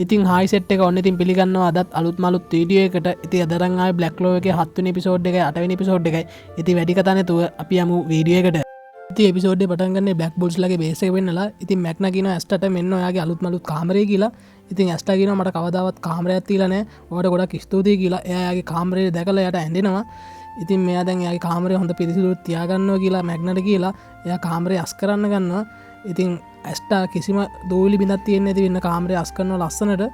ඉතින් hi set එක ඔන්න ඉතින් පිළිගන්නවා අදත් අලුත්ම අලුත් වීඩියෝ එකට. ඉතින් අද අරන් ආවේ බ්ලැක් ක්ලෝවර් එකේ 7 වෙනි එපිසෝඩ් එකයි 8 වෙනි එපිසෝඩ් එකයි. ඉතින් වැඩි කතා නැතුව අපි යමු වීඩියෝ එකට. ඉතින් එපිසෝඩ් එක පටන් ගන්නේ බ්ලැක් බුල්ස් ලගේ බේස් එක වෙන්නලා. ඉතින් මැක්නා කියනවා ඇස්ටට මෙන්න ඔයාගේ අලුත්ම අලුත් කාමරේ කියලා. ඉතින් ඇස්ටා කියනවා මට කවදාවත් කාමරයක් තියලා නැහැ. ඔයාට ගොඩක් ස්තුතියි කියලා. එයා එයාගේ කාමරේ දැකලා එයාට ඇඬෙනවා. ඉතින් මෙයා දැන් එයාගේ කාමරේ හොඳ පිරිසිදුවට තියාගන්නවා කියලා මැග්නට කියලා එයා කාමරේ අස් කරන්න ගන්නවා. ඉතින් ඇස්ටා කිසිම දූවිලි බිඳක් තියෙන්නේ නැති වෙන්න කාමරේ අස් කරනවා ලස්සනට.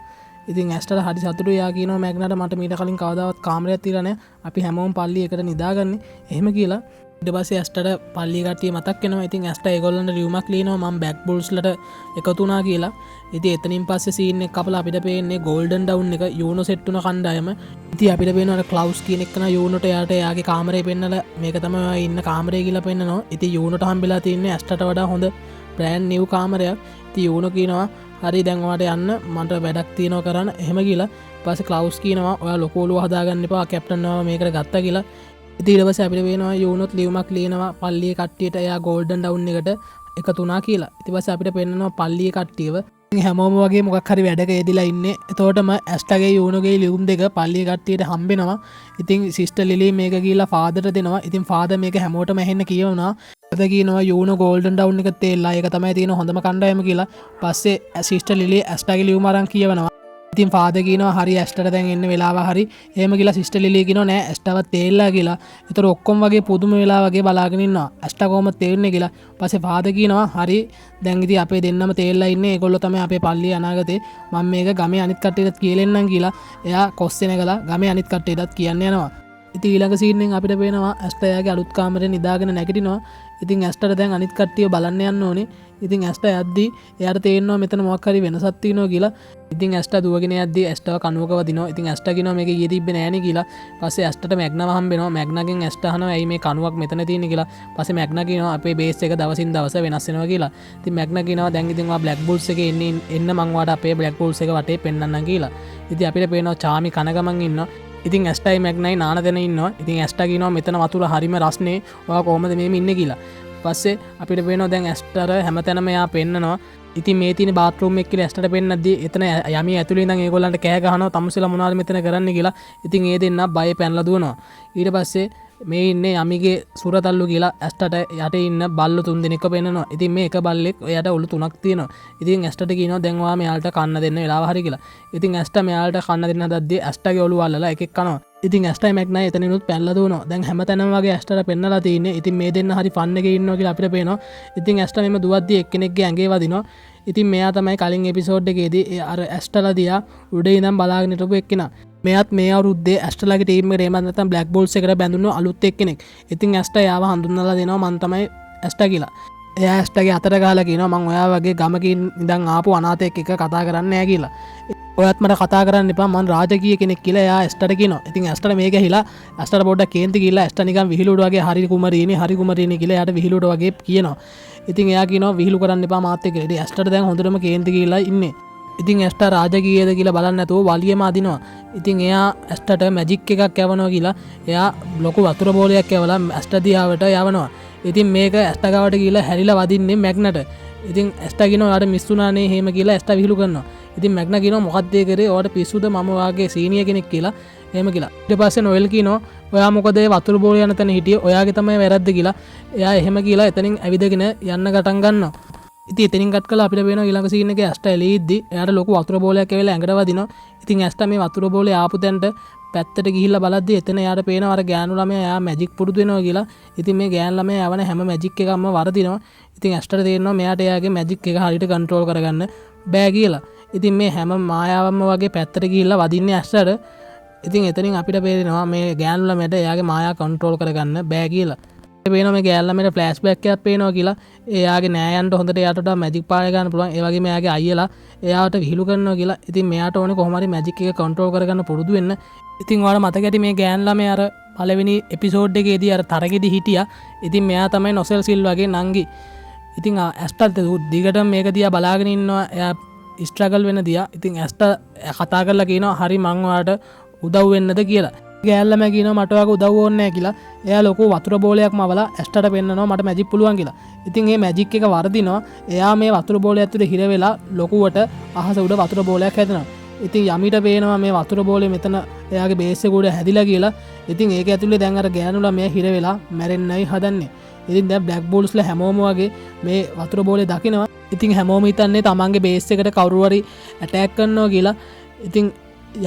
ඉතින් ඇස්ටට හරි සතුටුයි. එයා කියනවා මැග්නට මට මීට කලින් කවදාවත් කාමරයක් තියලා නැහැ. අපි හැමෝම පල්ලි එකට නිදාගන්නේ එහෙම කියලා. ඊට පස්සේ ඇස්ටට පල්ලි කට්ටිය මතක් වෙනවා. ඉතින් ඇස්ටා ඒගොල්ලන්ට ලියුමක් ලියනවා මම බ්ලැක් බුල්ස්ලට එකතු වුණා කියලා. ඉතින් එතනින් පස්සේ සීන් එක කපලා අපිට පේන්නේ ගෝල්ඩන් ඩවුන් එක යූනෝ සෙට් වුණ කණ්ඩායම. ඉතින් අපිට පේනවා අර ක්ලවුස් කියන එක්කන යූනෝට එයාට එයාගේ කාමරේ පෙන්නලා මේක තමයි ඔයා ඉන්න කාමරේ කියලා පෙන්නනවා. ඉතින් යූනෝට හම්බෙලා තින්නේ ඇස්ටට වඩා හොඳ බ්‍රෑන්ඩ් නිව් කාමරයක්. ඉතින් යූනෝ කියනවා හරි දැන් ඔයාට යන්න මට වැඩක් තියෙනවා කරන්න එහෙම කියලා. ඊට පස්සේ ක්ලවුස් කියනවා ඔයා ලොකු ඔලුව හදාගන්න එපා කැප්ටන් ඔයාව මේකට ගත්තා කියලා. ඉතින් ඊට පස්සේ අපිට පේනවා යූනොත් ලියුමක් ලියනවා පල්ලියේ කට්ටියට එයා ගෝල්ඩන් ඩවුන් එකට එකතු වුණා කියලා. ඊට පස්සේ අපිට පෙන්නනවා පල්ලියේ කට්ටියව. ඉතින් හැමෝම වගේ මොකක් හරි වැඩක යෙදිලා ඉන්නේ. එතකොටම ඇස්ටාගේ යූනෝගේ ලියුම් දෙක පල්ලියේ කට්ටියට හම්බෙනවා. ඉතින් සිස්ටර් ලිලි මේක ගිහිල්ලා ෆාදර්ට දෙනවා. ඉතින් ෆාදර් මේක හැමෝටම ඇහෙන්න කියවනවා. ෆාදර් කියනවා යූනෝ ගෝල්ඩන් ඩවුන් එක තේරලා ඒක තමයි තියෙන හොඳම කණ්ඩායම කියලා. පස්සේ සිස්ටර් ලිලි ඇස්ටාගේ ලියුම අරන් කියවනවා. ඉතින් ෆාදර් කියනවා හරි ඇස්ටට දැන් එන්න වෙලාව හරි එහෙම කියලා. සිස්ටර් ලිලි කියනවා නෑ ඇස්ටාවත් තේරලා කියලා. ඒතර ඔක්කොම වගේ පුදුම වෙලා වගේ බලාගෙන ඉන්නවා ඇස්ටා කොහොමද තේරෙන්නේ කියලා. පස්සේ ෆාදර් කියනවා හරි දැන් ඉතින් අපේ දෙන්නම තේරලා ඉන්නේ ඒගොල්ලෝ තමයි අපේ පල්ලියේ අනාගතේ මම මේක ගමේ අනිත් කට්ටියටත් කියලා එන්නම් කියලා. එයා කොස්සේ නැගලා ගමේ අනිත් කට්ටියටත් කියන්න යනවා. ඉතින් ඊළඟ සීන් එකෙන් අපිට පේනවා ඇස්ටා එයාගේ අලුත් කාමරේ නිදාගෙන නැගිටිනවා. ඉතින් ඇස්ටට දැන් අනිත් කට්ටිය බලන්න යන්න ඕනේ. ඉතින් ඇස්ටා යද්දි එයාට තේරෙනවා මෙතන මොකක් හරි වෙනසක් තියෙනවා කියලා. ඉතින් ඇස්ටා දුවගෙන යද්දි ඇස්ටාව කණුවක වදිනවා. ඉතින් ඇස්ටා කියනවා මේක ඊයේ තිබ්බේ නෑනේ කියලා. පස්සේ ඇස්ටට මැග්නාව හම්බෙනවා. මැග්නාගෙන් ඇස්ටා අහනවා ඇයි මේ කණුවක් මෙතන තියෙන්නේ කියලා. පස්සේ මැග්නා කියනවා අපේ බේස් එක දවසින් දවස වෙනස් වෙනවා කියලා. ඉතින් මැග්නා කියනවා දැන් ඉතින් ඔයා බ්ලැක් බුල්ස් එකේ එන්න මං ඔයාට අපේ බ්ලැක් බුල්ස් එක වටේ පෙන්නන්නම් කියලා. ඉතින් අපිට පේනවා චාමි කන ගමන් ඉන්නවා. ඉතින් ඇස්ටයි මැග්නයි නාන තැන ඉන්නවා. ඉතින් ඇස්ටා කියනවා මෙතන වතුර හරිම රස්නේ ඔයා කොහොමද මෙහෙම ඉන්නේ කියලා. පස්සේ අපිට පේනවා දැන් ඇස්ටාර හැමතැනම එයා පෙන්නනවා. ඉතින් මේ තියෙන බාත්රූම් එක කියලා ඇස්ටට පෙන්නද්දි එතන යමි ඇතුළේ ඉඳන් ඒගොල්ලන්ට කෑ ගහනවා තමුසෙලා මොනවද මෙතන කරන්නේ කියලා. ඉතින් ඒ දෙන්නා බය පැනලා දුවනවා. ඊට පස්සේ මේ ඉන්නේ යමිගේ සුරතල්ලු කියලා ඇස්ටට යට ඉන්න බල්ලෝ තුන් දෙනෙක්ව පෙන්නනවා. ඉතින් මේ එක බල්ලෙක් එයාට ඔලු තුනක් තියෙනවා. ඉතින් ඇස්ටට කියනවා දැන් ඔයා මෙයාලට කන්න දෙන්න වෙලාව හරි කියලා. ඉතින් ඇස්ටා මෙයාලට කන්න දෙන්න හදද්දි ඇස්ටාගේ ඔලුව අල්ලලා එකෙක් කනවා. ඉතින් ඇස්ටයි මැග්නයි එතනිනුත් පැනලා දුවනවා. දැන් හැමතැනම වගේ ඇස්ටට පෙන්නලා තියෙන්නේ. ඉතින් මේ දෙන්න හරි ෆන් එකේ ඉන්නවා කියලා අපිට පේනවා. ඉතින් ඇස්ටා මෙහෙම දුවද්දි එක්කෙනෙක්ගේ ඇඟේ වදිනවා. ඉතින් මෙයා තමයි කලින් එපිසෝඩ් එකේදී ඒ අර ඇස්ටලා දිහා උඩ ඉඳන් බලාගෙන හිටපු එක්කෙනා. මෙයාත් මේ අවුරුද්දේ ඇස්ටලාගේ ටීම් එකට එහෙම නැත්නම් බ්ලැක් බෝල්ස් එකට බැඳුණු අලුත් එක්කෙනෙක්. ඉතින් ඇස්ටා එයාව හඳුන්වලා දෙනවා මං තමයි ඇස්ටා කියලා. එයා ඇස්ටාගේ අතට ගහලා කියනවා මං ඔයා වගේ ගමකින් ඉඳන් ආපු අනාථයෙක් එක්ක කතා කරන්නේ නෑ කියලා. ඔයත් මට කතා කරන්න එපා මං රාජකීය කෙනෙක් කියලා එයා ඇස්ටට කියනවා. ඉතින් ඇස්ටට මේක ඇහිලා ඇස්ටට පොඩ්ඩක් කේන්ති ගිහලා ඇස්ටා නිකන් විහිළුවට වගේ හරි කුමරීනේ හරි කුමරීනේ කියලා එයාට විහිළුවට වගේ කියනවා. ඉතින් එයා කියනවා විහිළු කරන්න එපා මාත් එක්ක කියලා. ඉතින් ඇස්ටට දැන් හොඳටම කේන්ති ගිහලා ඉන්නේ. ඉතින් ඇස්ටා රාජකීයද කියලා බලන්න නැතුව වලියම අදිනවා. ඉතින් එයා ඇස්ටට මැජික් එකක් යවනවා කියලා එයා ලොකු වතුර බෝලයක් යවලා ඇස්ටා දිහාවට යවනවා. ඉතින් මේක ඇස්ටා ගාවට ගිහලා හැරිලා වදින්නේ මැග්නට. ඉතින් ඇස්ටා කියනවා ඔයාට මිස් වුණානේ එහෙම කියලා ඇස්ටා විහිළු කරනවා. ඉතින් මැග්නා කියනවා මොකද්ද ඒ කරේ ඔයාට පිස්සුද මම ඔයාගේ සීනියර් කෙනෙක් කියලා එහෙම කියලා. ඊට පස්සේ නොයෙල් කියනවා ඔයා මොකද ඒ වතුර බෝලේ යන තැන හිටියේ ඔයාගේ තමයි වැරද්ද කියලා. එයා එහෙම කියලා එතනින් ඇවිදගෙන යන්න ගටන් ගන්නවා. ඉතින් එතනින් කට් කරලා අපිට පේනවා ඊළඟ සීන් එකේ ඇස්ටා එළියෙද්දි එයාට ලොකු වතුර බෝලයක් ඇවිල්ලා ඇඟට වදිනවා. ඉතින් ඇස්ටා මේ වතුර බෝලේ ආපු තැනට පැත්තට ගිහිල්ලා බලද්දි එතන එයාට පේනවා අර ගෑනු ළමයා එයා මැජික් පුරුදු වෙනවා කියලා. ඉතින් මේ ගෑනු ළමයා යවන හැම මැජික් එකක්ම වරදිනවා. ඉතින් ඇස්ටට තේරෙනවා මෙයාට එයාගේ මැජික් එක හරියට කන්ට්‍රෝල් කරගන්න බෑ කියලා. ඉතින් මේ හැම මායාවක්ම වගේ පැත්තට ගිහිල්ලා වදින්නේ ඇස්ටට. ඉතින් එතනින් අපිට පේනවා මේ ගෑනු ළමයාට එයාගේ මායා කන්ට්‍රෝල් කරගන්න බෑ කියලා. පේනවා මේ ගෑනු ළමයාට ෆ්ලෑෂ්බැක් එකක් පේනවා කියලා. එයාගේ නෑයන්ට හොඳට එයාට වඩා මැජික් පාර ගන්න පුළුවන්. ඒ වගේම එයාගේ අයියලා එයාට විහිළු කරනවා කියලා. ඉතින් මෙයාට ඕනේ කොහොම හරි මැජික් එක කන්ට්‍රෝල් කරගන්න පුරුදු වෙන්න. ඉතින් ඔයාලා මතක ඇති මේ ගෑනු ළමයා අර පළවෙනි එපිසෝඩ් එකේදී අර තරගෙදි හිටියා. ඉතින් මෙයා තමයි නොසෙල් සිල්වාගේ නංගි. ඉතින් ඇස්ටත් දිගටම මේක දිහා බලාගෙන ඉන්නවා. එයා ස්ට්‍රගල් වෙන දිහා. ඉතින් ඇස්ටා කතා කරලා කියනවා හරි මං ඔයාට උදව් වෙන්නද කියලා. ගෑනු ළමයා කියනවා මට ඔයාගේ උදව් ඕනේ නැහැ කියලා. එයා ලොකු වතුර බෝලයක් මවලා ඇස්ටට පෙන්නනවා මට මැජික් පුළුවන් කියලා. ඉතින් මේ මැජික් එක වරදිනවා. එයා මේ වතුර බෝලය ඇතුලේ හිර වෙලා ලොකුවට අහස උඩ වතුර බෝලයක් හැදෙනවා. ඉතින් යමිට පේනවා මේ වතුර බෝලේ මෙතන එයාගේ බේස් එක උඩ හැදිලා කියලා. ඉතින් ඒක ඇතුලේ දැන් අර ගෑනු ළමයා හිර වෙලා මැරෙන්නයි හදන්නේ. ඉතින් දැන් බ්ලැක් බෝල්ස්ලා හැමෝම වගේ මේ වතුර බෝලේ දකිනවා. ඉතින් හැමෝම හිතන්නේ තමන්ගේ බේස් එකට කවුරු හරි ඇටැක් කරනවා කියලා. ඉතින්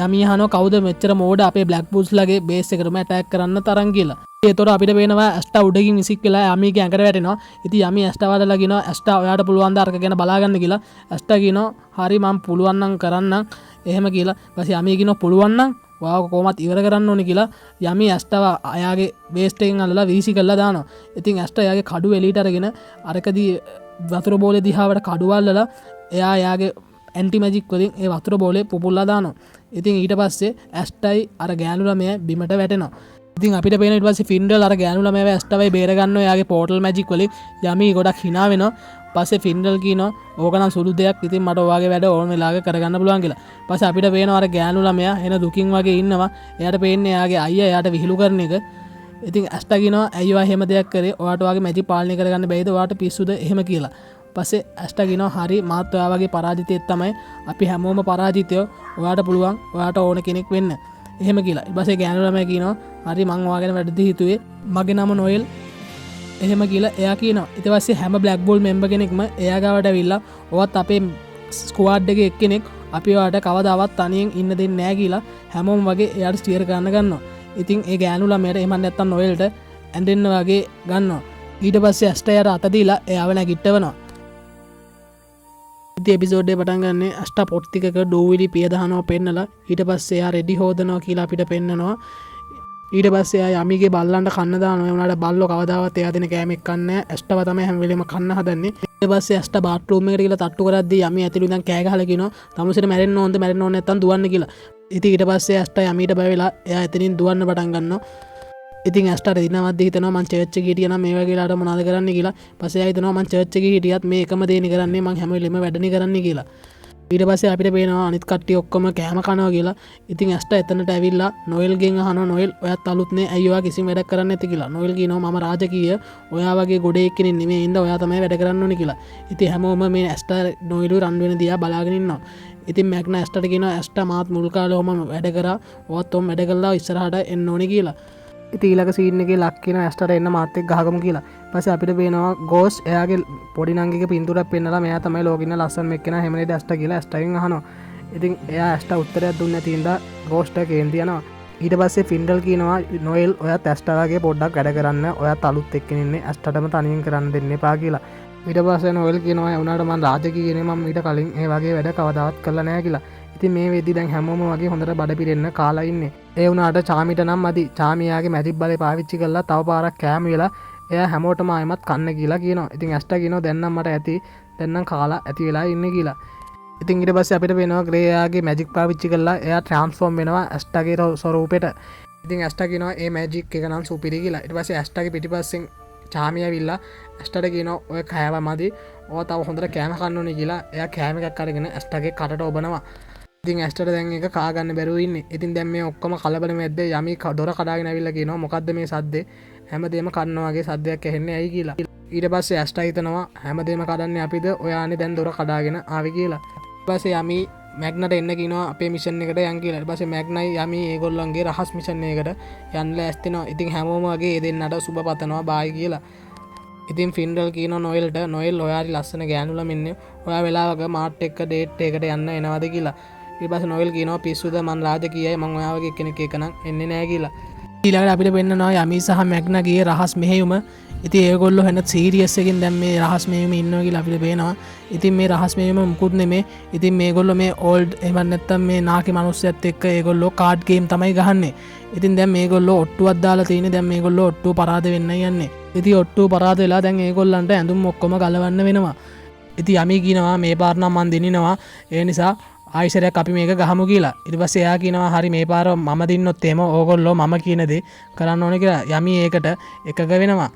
යමි අහනවා කවුද මෙච්චර මෝඩ අපේ බ්ලැක් බෝල්ස්ලාගේ බේස් එකටම ඇටැක් කරන්න තරම් කියලා. එතකොට අපිට පේනවා ඇස්ටා උඩකින් විසික් වෙලා යමිගේ ඇඟට වැටෙනවා. ඉතින් යමි ඇස්ටා වදලා කියනවා ඇස්ටා ඔයාට පුළුවන් ද අරක ගැන බලා ගන්න කියලා. ඇස්ටා කියනවා හරි මං පුළුවන් නම් කරන්නම් එහෙම කියලා. ඊපස්සේ යමි කියනවා පුළුවන් නම් ඔයාව කොහොමත් ඉවර කරන්න ඕනේ කියලා. යමි ඇස්ටාව එයාගේ වේස්ට් එකෙන් අල්ලලා වීසි කරලා දානවා. ඉතින් ඇස්ටා එයාගේ කඩුව එළියට අරගෙන අරකදී වතුර බෝලේ දිහාවට කඩුව අල්ලලා එයා එයාගේ ඇන්ටි මැජික් වලින් ඒ වතුර බෝලේ පුපුරලා දානවා. ඉතින් ඊට පස්සේ ඇස්ටයි අර ගෑනු ළමයා බිමට වැටෙනවා. ඉතින් අපිට පේන ඊට පස්සේ ෆින්ඩල් අර ගෑනු ළමයාව ඇස්ටවයි බේර ගන්නවා එයාගේ පෝටල් මැජික් වලින්. යමි ගොඩක් හිනා වෙනවා. පස්සේ ෆින්ඩල් කියනවා ඕක නම් සුළු දෙයක්, ඉතින් මට ඔයාගේ වැඩ ඕන වෙලාවක කරගන්න පුළුවන් කියලා. පස්සේ අපිට පේනවා අර ගෑනු ළමයා එන දුකින් වගේ ඉන්නවා. එයාට පේන්නේ එයාගේ අයියා එයාට විහිළු කරන එක. ඉතින් ඇස්ටා කියනවා ඇයි ඔයා එහෙම දෙයක් කරේ, ඔයාට ඔයාගේ මැජික් පාලනය කරගන්න බැයිද, ඔයාට පිස්සුද එහෙම කියලා. පස්සේ ඇස්ටා කියනවා හරි මාත් ඔයා වගේ පරාජිතයෙක් තමයි, අපි හැමෝම පරාජිතයෝ, ඔයාට පුළුවන් ඔයාට ඕන කෙනෙක් වෙන්න එහෙම කියලා. ඊට පස්සේ ගෑනු ළමයා කියනවා හරි මං ඔයා ගැන වැරදි හිතුවේ, මගේ නම නොයෙල් එහෙම කියලා එයා කියනවා. ඊට පස්සේ හැම බ්ලැක් බෝල් මෙම්බර් කෙනෙක්ම එයා ගාවට ඇවිල්ලා ඔයත් අපේ ස්ක්වාඩ් එකේ එක්කෙනෙක්, අපි ඔයාට කවදාවත් තනියෙන් ඉන්න දෙන්නේ නෑ කියලා හැමෝම වගේ එයාට ස්ටියර් කරන්න ගන්නවා. ඉතින් ඒ ගෑනු ළමයාට එහෙම නැත්තම් නොයෙල්ට ඇඬෙන්න වගේ ගන්නවා. ඊට පස්සේ ඇස්ටා එයාට අත දීලා එයාව නැගිටවනවා. ඉතින් එපිසෝඩ් එක පටන් ගන්නේ ඇස්ටා පොට් ටිකක ඩෝවිලි පිය දහනවා පෙන්නලා. ඊට පස්සේ එයා රෙඩි හොදනවා කියලා අපිට පෙන්නනවා. ඊට පස්සේ එයා යමිගේ බල්ලන්ට කන්න දානවා. ඒ වුණාට බල්ලෝ කවදාවත් එයා දෙන කෑමක් කන්නේ නෑ. ඇස්ටාව තමයි හැම වෙලේම කන්න හදන්නේ. ඊට පස්සේ ඇස්ටා බාත්රූම් එකට ගිහලා තට්ටු කරද්දී යමි ඇතුළේ ඉඳන් කෑ ගහලා කියනවා තමුසෙට මැරෙන්න ඕනද, මැරෙන්න ඕන නැත්තම් දුවන්න කියලා. ඉතින් ඊට පස්සේ ඇස්ටා යමිට බය වෙලා එයා එතනින් දුවන්න පටන් ගන්නවා. ඉතින් ඇස්ටා රෙදිනවද්දී හිතනවා මං චර්ච් එකේ හිටියා නම් මේ වගේ වෙලාවට මොනවද කරන්නේ කියලා. පස්සේ එයා හිතනවා මං චර්ච් එකේ හිටියත් මේ එකම දේනේ කරන්නේ, මං හැම වෙලෙම වැඩනේ කරන්නේ කියලා. ඊට පස්සේ අපිට පේනවා අනිත් කට්ටිය ඔක්කොම කෑම කනවා කියලා. ඉතින් ඇස්ටා එතනට ඇවිල්ලා නොයෙල්ගෙන් අහනවා නොයෙල් ඔයත් අලුත් නේ, ඇයි ඔයා කිසිම වැඩක් කරන්නේ නැති කියලා. නොයෙල් කියනවා මම රාජකීය, ඔයා වගේ ගොඩේ එක්කෙනෙක් නෙමෙයි, හින්දා ඔයා තමයි වැඩ කරන්න ඕනේ කියලා. ඉතින් හැමෝම මේ ඇස්ටා නොයෙලු රන් වෙන දිහා බලාගෙන ඉන්නවා. ඉතින් මැග්නා ඇස්ටාට කියනවා ඇස්ටා මාත් මුල් කාලේ ඔහොම වැඩ කරා, ඔයත් ඔහොම වැඩ කරලා ඉස්සරහට එන්න ඕනේ කියලා. ඉතින් ඊළඟ සීන් එකේ ලක් කියනවා ඇස්ටාට එන්න මාත් එක්ක ගහගමු කියලා. ඊපස්සේ අපිට පේනවා ගෝස් එයාගේ පොඩි නංගිගේ පින්තූරයක් පෙන්නලා මෙයා තමයි ලෝකෙ ඉන්න ලස්සනම එක්කෙනා එහෙම නේද ඇස්ටා කියලා ඇස්ටාගෙන් අහනවා. ඉතින් එයා ඇස්ටා උත්තරයක් දුන්නේ නැති හින්දා ගෝස්ට කේන්ති යනවා. ඊට පස්සේ ෆින්ඩල් කියනවා නොයෙල් ඔයත් ඇස්ටා වගේ පොඩ්ඩක් වැඩ කරන්න, ඔයත් අලුත් එක්කෙනෙක් ඉන්නේ, ඇස්ටාටම තනියෙන් කරන්න දෙන්න එපා කියලා. ඊට පස්සේ නොයෙල් කියනවා ඒ වුණාට මං රාජකීය නේ, මං ඊට කලින් ඒ වගේ වැඩ කවදාවත් කරලා නෑ කියලා. ඉතින් මේ වෙද්දි දැන් හැමෝම වගේ හොඳට බඩ පිරෙන්න කාලා ඉන්නේ. ඒ වුණාට චාමිට නම් මදි. චාමි එයාගේ මැජික් බලය පාවිච්චි කරලා තව පාරක් කෑම වෙලා එයා හැමෝටම ආයෙමත් කන්න කියලා කියනවා. ඉතින් ඇස්ටා කියනවා දැන් නම් මට ඇති, දැන් නම් කාලා ඇති වෙලා ඉන්නේ කියලා. ඉතින් ඊට පස්සේ අපිට පේනවා ග්‍රේ එයාගේ මැජික් පාවිච්චි කරලා එයා ට්‍රාන්ස්ෆෝම් වෙනවා ඇස්ටාගේ ස්වරූපෙට. ඉතින් ඇස්ටා කියනවා ඒ මැජික් එක නම් සුපිරි කියලා. ඊට පස්සේ ඇස්ටාගේ පිටිපස්සෙන් චාමි ඇවිල්ලා ඇස්ටාට කියනවා ඔය කෑව මදි, ඔයා තව හොඳට කෑම කන්න ඕනේ කියලා. එයා කෑම එකක් අරගෙන ඇස්ටාගේ කටට ඔබනවා. ඉතින් ඇස්ටාට දැන් ඒක කා ගන්න බැරුව ඉන්නේ. ඉතින් දැන් මේ ඔක්කොම කලබල මැද්දේ යමි දොර කඩාගෙන ඇවිල්ලා කියනවා මොකද්ද මේ සද්දේ, හැමදේම කන්නා වගේ සද්දයක් ඇහෙන්නේ ඇයි කියලා. ඊට පස්සේ ඇස්ටා හිතනවා හැමදේම කඩන්නේ අපිද, ඔයානේ දැන් දොර කඩාගෙන ආවේ කියලා. ඊට පස්සේ යමි මැග්නට එන්න කියනවා අපේ මිෂන් එකට යන් කියලා. ඊට පස්සේ මැග්නයි යමි ඒගොල්ලන්ගේ රහස් මිෂන් එකට යන්න ලෑස්ති වෙනවා. ඉතින් හැමෝම වගේ ඒ දෙන්නට සුබ පතනවා බායි කියලා. ඉතින් ෆින්ඩල් කියනවා නොයෙල්ට, නොයෙල් ඔයාරි ලස්සන ගෑනු ළමින්නේ, ඔයා වෙලාවක මාත් එක්ක ඩේට් එකකට යන්න එනවද කියලා. ඊට පස්සේ නොයෙල් කියනවා පිස්සුද, මං රාජකීයයි, මං ඔයා වගේ කෙනෙක් එක්ක නම් එන්නේ නෑ කියලා. ඊළඟට අපිට පෙන්නනවා යමි සහ මැග්නාගේ රහස් මෙහෙයුම. ඉතින් ඒගොල්ලෝ වෙන සීරියස් එකකින් දැන් මේ රහස් මෙහෙයුම ඉන්නවා කියලා අපිට පේනවා. ඉතින් මේ රහස් මෙහෙයුම මුකුත් නෙමේ. ඉතින් මේගොල්ලෝ මේ ඕල්ඩ් එහෙම නැත්තම් මේ නාකි මිනිස්සයත් එක්ක ඒගොල්ලෝ කාඩ් ගේම් තමයි ගහන්නේ. ඉතින් දැන් මේගොල්ලෝ ඔට්ටුවක් දාලා තියෙන්නේ. දැන් මේගොල්ලෝ ඔට්ටුව පරාද වෙන්නයි යන්නේ. ඉතින් ඔට්ටුව පරාද වෙලා දැන් ඒගොල්ලන්ට ඇඳුම් ඔක්කොම ගලවන්න වෙනවා. ඉතින් යමි කියනවා මේ පාර නම් මං දිනිනවා, ඒ නිසා ආයෙසරයක් අපි මේක ගහමු කියලා. ඊට පස්සේ එයා කියනවා හරි මේ පාර මම දින්නොත් එහෙම ඕගොල්ලෝ මම කියන දේ කරන්න ඕනේ කියලා. යමි ඒකට එකග වෙනවා.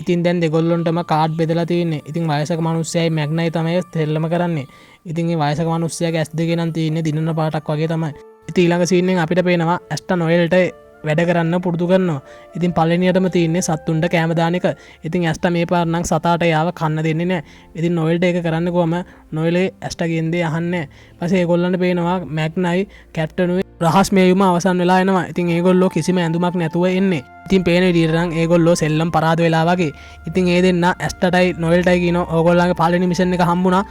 ඉතින් දැන් දෙගොල්ලොන්ටම කාඩ් බෙදලා තියෙන්නේ. ඉතින් වයසක මිනිස්සයයි මැග්නයි තමයි සෙල්ලම කරන්නේ. ඉතින් මේ වයසක මිනිස්සයාගේ ඇස් දෙකේ නම් තියෙන්නේ දිනන පාටක් වගේ තමයි. ඉතින් ඊළඟ සීන් එකෙන් අපිට පේනවා ඇස්ටා නොයෙල්ට වැඩ කරන්න පුරුදු කරනවා. ඉතින් පළවෙනියටම තියෙන්නේ සත්තුන්ට කෑම දාන එක. ඉතින් ඇස්ටා මේ පාර නම් සතාට එයාව කන්න දෙන්නේ නැහැ. ඉතින් නොයෙල්ට ඒක කරන්න ගිහම නොයෙල් ඇස්ටා කියන දේ අහන්නේ නැහැ. පස්සේ ඒගොල්ලන්ට පේනවා මැග්නයි කැප්ටනුයි රහස් මේයුම අවසන් වෙලා එනවා. ඉතින් ඒගොල්ලෝ කිසිම ඇඳුමක් නැතුව එන්නේ. ඉතින් පේන විදියට නම් ඒගොල්ලෝ සෙල්ලම් පරාද වෙලා වගේ. ඉතින් ඒ දෙන්න ඇස්ටටයි නොයෙල්ටයි කියනවා ඕගොල්ලන්ගේ පළවෙනි මිෂන් එක හම්බුණා.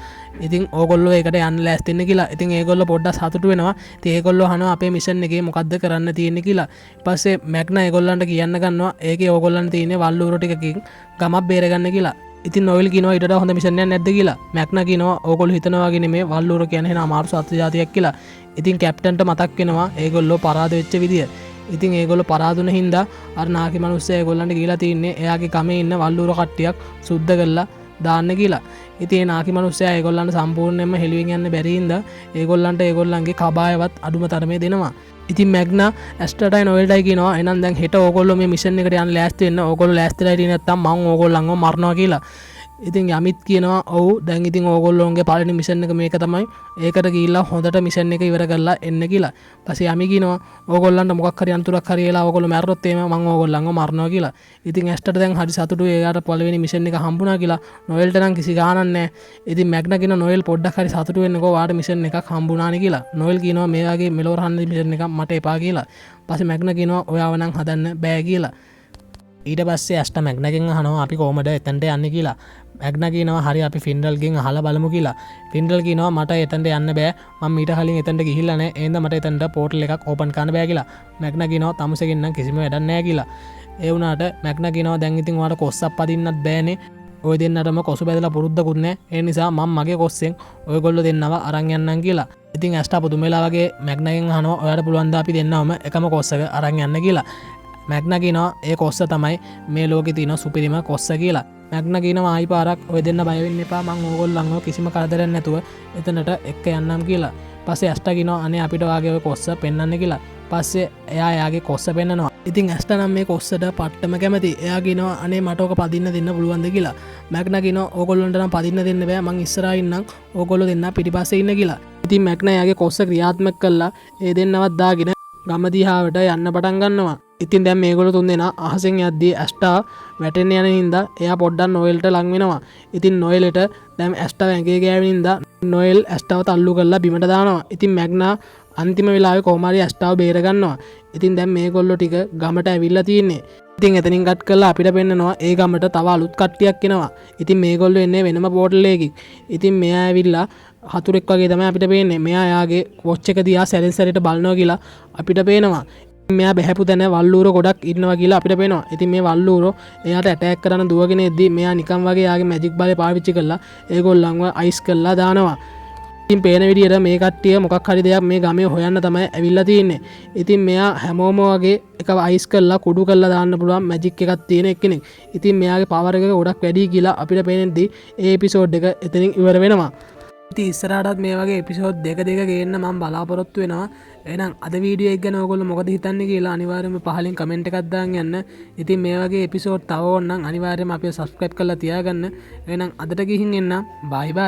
ඉතින් ඕගොල්ලෝ ඒකට යන්න ලෑස්ති වෙන්න කියලා. ඉතින් ඒගොල්ලෝ පොඩ්ඩක් සතුටු වෙනවා. ඉතින් ඒගොල්ලෝ අහනවා අපේ මිෂන් එකේ මොකද්ද කරන්න තියෙන්නේ කියලා. ඊපස්සේ මැග්නා ඒගොල්ලන්ට කියන්න ගන්නවා ඒකේ ඕගොල්ලන්ට තියෙන්නේ වල්ලූරු ටිකකින් ගමක් බේරගන්න කියලා. ඉතින් නොයෙල් කියනවා ඊට වඩා හොඳ මිෂන් එකක් නැද්ද කියලා. මැග්නා කියනවා ඕගොල්ලෝ හිතනවා වගේ නෙමෙයි, වල්ලූරු කියන්නේ එහෙනම් අමාරු සත්ත්ව ජාතියක් කියලා. ඉතින් කැප්ටන්ට මතක් වෙනවා ඒගොල්ලෝ පරාද වෙච්ච විදිය. ඉතින් ඒගොල්ලෝ පරාදුන හින්දා අර නාකි මනුස්සයා ඒගොල්ලන්ට කියලා තින්නේ එයාගේ ගමේ ඉන්න වල්ලූරු කට්ටියක් සුද්ධ කරලා දාන්න කියලා. ඉතින් ඒ නාකි මනුස්සයා ඒගොල්ලන්ට සම්පූර්ණයෙන්ම හෙළුවෙන් යන්න බැරි හින්දා ඒගොල්ලන්ට ඒගොල්ලන්ගේ කබායවත් අඩුම තරමේ දෙනවා. ඉතින් මැග්නා ඇස්ටටයි නොයෙල්ටයි කියනවා එහෙනම් දැන් හෙට ඕගොල්ලෝ මේ මිෂන් එකට යන්න ලෑස්ති වෙන්න, ඕගොල්ලෝ ලෑස්තිලා හිටියේ නැත්තම් මං ඕගොල්ලන්ව මරනවා කියලා. ඉතින් යමිත් කියනවා ඔව් දැන් ඉතින් ඕගොල්ලෝන්ගේ පළවෙනි මිෂන් එක මේක තමයි, ඒකට ගිහිල්ලා හොඳට මිෂන් එක ඉවර කරලා එන්න කියලා. පස්සේ යමි කියනවා ඕගොල්ලන්ට මොකක් හරි අනතුරක් හරි වෙලා ඕගොල්ලෝ මැරුණොත් එහෙම මං ඕගොල්ලන්ව මරනවා කියලා. ඉතින් ඇස්ටට දැන් හරි සතුටුයි එයාට පළවෙනි මිෂන් එක හම්බුණා කියලා. නොයෙල්ට නම් කිසි ගාණක් නැහැ. ඉතින් මැග්නා කියනවා නොයෙල් පොඩ්ඩක් හරි සතුටු වෙන්නකෝ ඔයාට මිෂන් එකක් හම්බුණානේ කියලා. නොයෙල් කියනවා මේ වගේ මෙලොව රහන්න මිෂන් එකක් මට එපා කියලා. පස්සේ මැග්නා කියනවා ඔයාව නම් හදන්න බෑ කියලා. ඊට පස්සේ ඇස්ටා මැග්නාගෙන් අහනවා අපි කොහමද එතනට යන්නේ කියලා. මැග්නා කියනවා හරි අපි ෆින්ඩල්ගෙන් අහලා බලමු කියලා. ෆින්ඩල් කියනවා මට එතනට යන්න බෑ, මම මීට කලින් එතනට ගිහිල්ලා නෑ, ඒ හින්දා මට එතනට පෝටල් එකක් ඕපන් කරන්න බෑ කියලා. මැග්නා කියනවා තමුසෙගෙන් නම් කිසිම වැඩක් නෑ කියලා. ඒ වුණාට මැග්නා කියනවා දැන් ඉතින් ඔයාට කොස්සක් පදින්නත් බෑනේ, ඔය දෙන්නටම කොසු බැදලා පුරුද්දකුත් නෑ, ඒ නිසා මම මගේ කොස්සෙන් ඔයගොල්ලෝ දෙන්නව අරන් යන්නම් කියලා. ඉතින් ඇස්ටා පුදුම වෙලා වගේ මැග්නාගෙන් අහනවා ඔයාට පුළුවන් ද අපි දෙන්නවම එකම කොස්සක අරන් යන්න කියලා. මැග්නා කියනවා ඒ කොස්ස තමයි මේ ලෝකේ තියෙන සුපිරිම කොස්ස කියලා. මැග්නා කියනවා ආයි පාරක් ඔය දෙන්න බය වෙන්න එපා, මං ඕගොල්ලන්ව කිසිම කරදරයක් නැතුව එතනට එක්ක යන්නම් කියලා. පස්සේ ඇස්ටා කියනවා අනේ අපිට ඔයාගේ ඔය කොස්ස පෙන්වන්න කියලා. පස්සේ එයා එයාගේ කොස්ස පෙන්නනවා. ඉතින් ඇස්ටා නම් මේ කොස්සට පට්ටම කැමති. එයා කියනවා අනේ මට ඕක පදින්න දෙන්න පුළුවන්ද කියලා. මැග්නා කියනවා ඕගොල්ලන්ට නම් පදින්න දෙන්න බෑ, මං ඉස්සරහා ඉන්නම්, ඕගොල්ලෝ දෙන්න පිටිපස්සේ ඉන්න කියලා. ඉතින් මැග්නා එයාගේ කොස්ස ක්‍රියාත්මක කරලා ඒ දෙන්නවත් දාගෙන ගම දිහාවට යන්න පටන් ගන්නවා. ඉතින් දැන් මේගොල්ලෝ තුන්දෙනා අහසෙන් යද්දී ඇස්ටා වැටෙන්න යන හින්දා එයා පොඩ්ඩක් නොයෙල්ට ලං වෙනවා. ඉතින් නොයෙල්ට දැන් ඇස්ටා ඇඟේ ගෑවෙන හින්දා නොයෙල් ඇස්ටාව තල්ලු කරලා බිමට දානවා. ඉතින් මැග්නා අන්තිම වෙලාවේ කොහොම හරි ඇස්ටාව බේර ගන්නවා. ඉතින් දැන් මේගොල්ලෝ ටික ගමට ඇවිල්ලා තියෙන්නේ. ඉතින් එතනින් කට් කරලා අපිට පෙන්නනවා ඒ ගමට තව අලුත් කට්ටියක් එනවා. ඉතින් මේගොල්ලෝ එන්නේ වෙනම පෝටල් එකකින්. ඉතින් මෙයා ඇවිල්ලා හතුරෙක් වගේ තමයි අපිට පේන්නේ. මෙයා එයාගේ වොච් එක දිහා සැරෙන් සැරේට බලනවා කියලා අපිට පේනවා. මෙයා බැහැපු තැන වල්ලූරෝ ගොඩක් ඉන්නවා කියලා අපිට පේනවා. ඉතින් මේ වල්ලූරෝ එයාට ඇටැක් කරන්න දුවගෙන එද්දි මෙයා නිකන් වගේ එයාගේ මැජික් බලය පාවිච්චි කරලා ඒගොල්ලන්ව අයිස් කරලා දානවා. ඉතින් පේන විදියට මේ කට්ටිය මොකක් හරි දෙයක් මේ ගමේ හොයන්න තමයි ඇවිල්ලා තියෙන්නේ. ඉතින් මෙයා හැමෝම වගේ එක අයිස් කරලා කුඩු කරලා දාන්න පුළුවන් මැජික් එකක් තියෙන එක්කෙනෙක්. ඉතින් මෙයාගේ පවර් එක ගොඩක් වැඩි කියලා අපිට පේනෙද්දි ඒ එපිසෝඩ් එක එතනින් ඉවර වෙනවා. ඉතින් ඉස්සරහටත් මේ වගේ එපිසෝඩ් දෙක දෙක ගේන්න මම බලාපොරොත්තු වෙනවා. එහෙනම් අද වීඩියෝ එක ගැන ඔයගොල්ලෝ මොකද හිතන්නේ කියලා අනිවාර්යයෙන්ම පහලින් කමෙන්ට් එකක් දාන් යන්න. ඉතින් මේ වගේ එපිසෝඩ් තව ඕන නම් අනිවාර්යයෙන්ම අපිව සබ්ස්ක්‍රයිබ් කරලා තියාගන්න. එහෙනම් අදට ගිහින් එන්නම්. බයි බයි.